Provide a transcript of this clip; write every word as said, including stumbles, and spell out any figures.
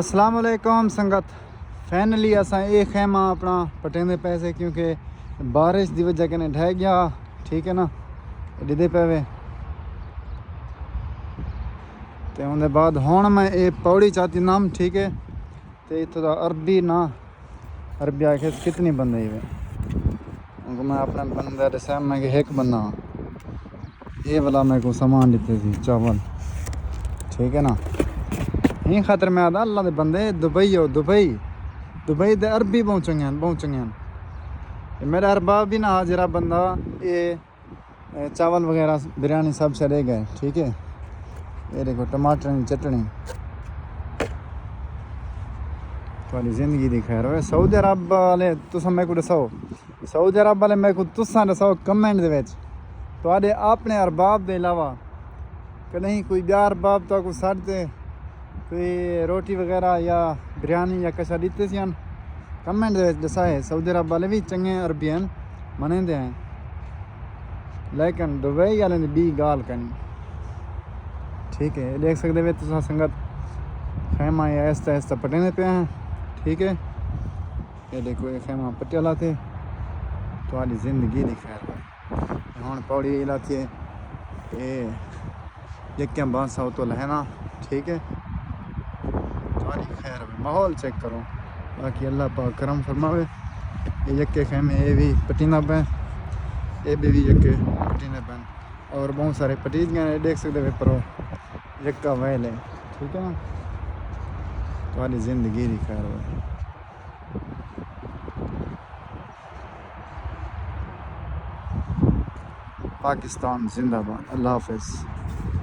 السلام علیکم سنگت، فائنلی اساں اے خیمہ اپنا پٹیندے پئے سے، کیونکہ بارش دی وجہ کنے ڈھہ گیا، ٹھیک ہے نا، ڈدے پئے وے۔ تے اوندے بعد ہن میں اے پوڑی چاتی نام، ٹھیک ہے، تے اتھوں دا عربی نا، عربی آکھے کتنی بندے ہی وے۔ ان کو میں اپنے بندے دسیا، میں کہ ایک بندہ ہاں۔ اے والا میرے کو سامان ڈتے سی، چاول، ٹھیک ہے نا۔ ایں خاطر میں آدھا، اللہ دے بندے، دبئی ہو، دبئی، دبئی دے عربی بہت چنگے ہیں، بہت چنگے ہیں۔ اے میرا ارباب بھی نہ حاضرہ بندہ، اے، اے چاول وغیرہ، بریانی سب چلے گئے، ٹھیک ہے۔ اے دیکھو ٹماٹر دی چٹنی۔ تہاڈی زندگی دی خیر ہوئے۔ سعودی عرب والے تساں میرے کو دساؤ، سعودی عرب والے میکوں تساں ݙساؤ کمنٹ دے وچ، تہاݙے اپݨے ارباب دے علاوہ کݙاہیں کوئی ٻیا ارباب تہاکوں سݙ تے کوئی روٹی وغیرہ یا بریانی یا کشا ݙتے سیان؟ کمنٹ دے وچ ݙسائے۔ سعودی عرب والے وی چنڳے عربی ہن، منیندے ہیں، لیکن دبئی والے دی ٻی ڳالھ کائنی۔ ٹھیک ہے، ݙیکھ سڳدے وے تساں سنگت، خیمہ اے آہستہ آہستہ پٹیندے پئے ہیں، ٹھیک ہے۔ اے ݙیکھو، اے خیمہ پٹیا لاتے۔ تہاݙی زندگی دی خیر ہوئے۔ ہݨ پوڑی لاتی ہے، اے یکیاں بانسا اتوں لہنا، ٹھیک ہے۔ تہاݙی خیر ہوئے، ماحول چیک کرو، باقی اللہ پاک کرم فرماوے۔ اے یکے خیمے، اے وی پٹیندا پئے، اے ٻے وی یکے پٹیندے پئے، اور بہت سارے پٹیج ڳئے، اے ݙیکھ سڳدے وے پرو یکا ویل ہے، ٹھیک ہے نا۔ تہاݙی زندگی دی خیر ہوئے۔ پاکستان زندہ باد، اللہ حافظ۔